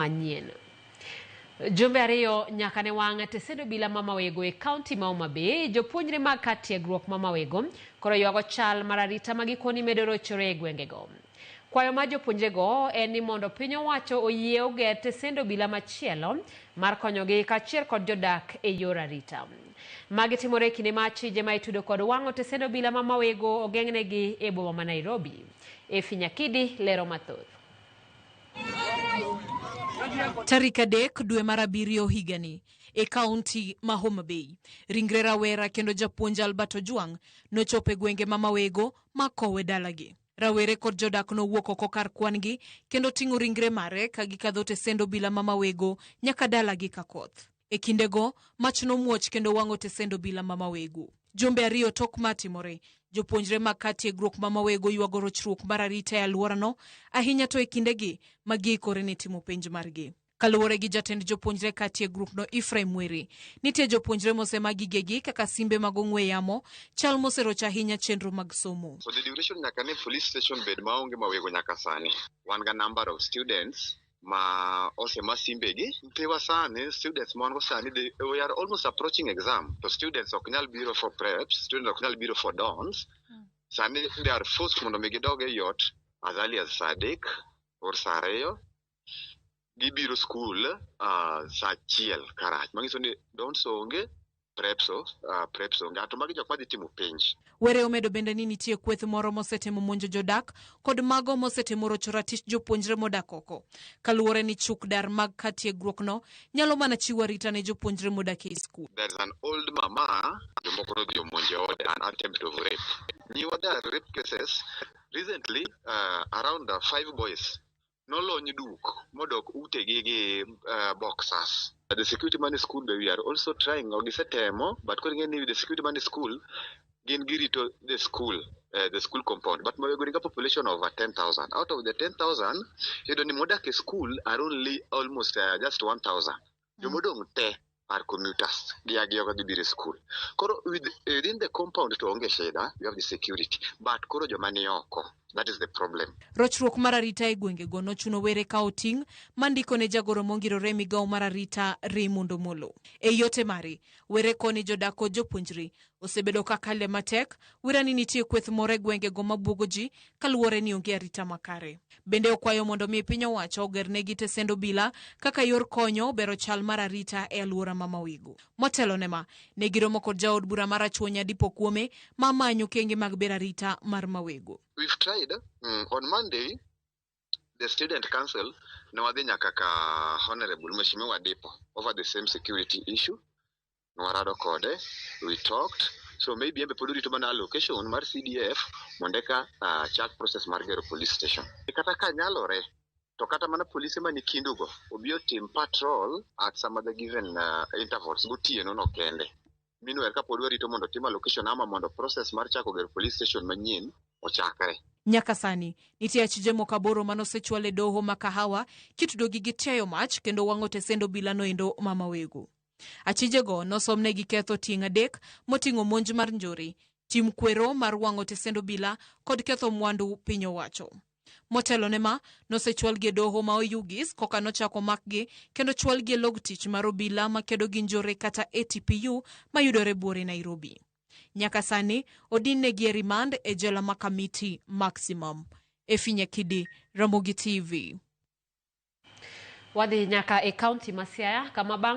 Manyien. Jumbe ariyo nyaka ne wang' tesend obila ma Mawego e kaunti ma Homa Bay, jopuonjre mag kar tiegruok ma Mawego koro ywago chal mar arita ma gikoni medo rochore e gwengego. Kwayo mar jopuonjrego en ni mondo piny owacho oyie oger tesend obila machielo mar konyogi kaachiel kod jodak e yor arita. Magi timore e kinde ma achije ma itudo kod wang'o tesend obila ma Mawego ogeng'negi e boma ma Nairobi. Efi Nyakidi lero mathoth. Tarik 3 dwe mar 7 higani e kaunti ma Homa Bay, ringre rawera kendo japuonj Albert Ojwang nochopo e gwenge ma Mawego ma kowe dalagi. Rawere kod jodak nowuok oko kar kwan-gi kendo ting'o ringre mare ka gikadho tesend obila ma Mawego nyaka dalagi ka koth. E kindego, mach nomuoch kendo wang'o tesend obila ma Mawego. Jumbe ariyo tok ma timore, jopuonjre mag kar tiegruok ma Mawego ywago rochruok mar arita e alworano, ahinya to e kindegi ma giikore ne timo penj margi. Kaluwore gi jatend jopuonjre kar tiegruokno Ephraim Were, nitie jopuonjre mosema gigegi kaka simbe mag ong'we yamo, chal moserocho ahinya chenro mag somo. For the duration nyaka ne police station bed maonge Mawego nyaka sani. Wan ga number of students ma osema simbegi. Nyithiwa sani, students ma wan go sani, we are almost approaching exam. To students ok nyal biro for preps, students ok nyal biro for dons. Sani they are forced mondo mi gidog e ot as early as saa 3 or saa 2. Gibiro school saa 1 karach. Manyiso ni dons onge, preps onge. To magi jok madhi timo penj. Were omedo bende ni nitie kweth moro mosetemo monjo jodak kod mago mosetemo rocho ratich jopuonjre modak oko. Kaluwore ni chuk dar mag kar tiegruokno nyalo mana chiwo arita ne jopuonjre modak ei skul. There's an old mama, jomoko nodhi omonje ode, an attempt of rape. Nyiwa there are rape cases. Recently, around 5 boys nolony duk modok utegi gi boxers. The security man school we are also trying, or gisetemo, but koro ing'e ni the security man school gin girito the school compound. But Mawego nigi a population of 10,000. Out of the 10,000, iyudo ni modak e school are only almost just 1,000. Jomodong' te are commuters. Gia gi oko gibiro e school. Koro within the compound to onge shida, you have the security. But koro joma ni oko, that is the problem. Rochruok mar arita e gwengego nochuno Were kawo ting' mandiko ne jagoro mongirore e migawo mar arita Raymond Omolo. E yote mare, Were koni jodak kod jopuonjre osebedo ka kale matek, wira ni nitie kweth moro e gwengego mabuogo ji kaluwore ni onge arita makare. Bende okwayo mondo mi piny owacho ogernegi tesend obila kaka yor konyo bero chal mar arita e alwora ma Mawego. Motelo ne ma, ne giromo kod jaod bura mar Rachuonyo Adipo Kuome ma manyo okenge mag bero arita mar Mawego. We've tried. On Monday, the student council ne wadhi nyaka ka Honorable Mheshimiwa Adipo over the same security issue. Nwarado kode, we talked. So maybe embe pod orito mana allocation mar CDF mondo eka chak process mar gero police station. Kata ka nyalore, to kata mana polise mani kindugo obi otim patrol at some other given intervals gotieno no kende. Meanwhile, kapod warito mondo otim allocation ama mondo process mar chako gero police station manyien ochakre. Nyaka sani, nitie achije moko 8 manosechwal e doho ma Kahawa kitudogi gi tiayo mach kendo wang'o tesend obila noendo ma Mawego. Achijego nosomnegi ketho tieng' 3 moting'o monj mar njore, tim kwero mar wang'o tesend obila kod ketho mwandu piny owacho. Motelo ne ma, nosechwalgi e doho ma Oyugis koka nochako makgi kendo chwalgi e log tich mar obila makedo gi njore kata ATPU mayudore buore Nairobi. Nyaka sani, odinnegi e remand e jela ma Kamiti Maximum. Efi Nyakidi, Ramogi TV. Wadhi nyaka e kaunti ma Siaya kama bang'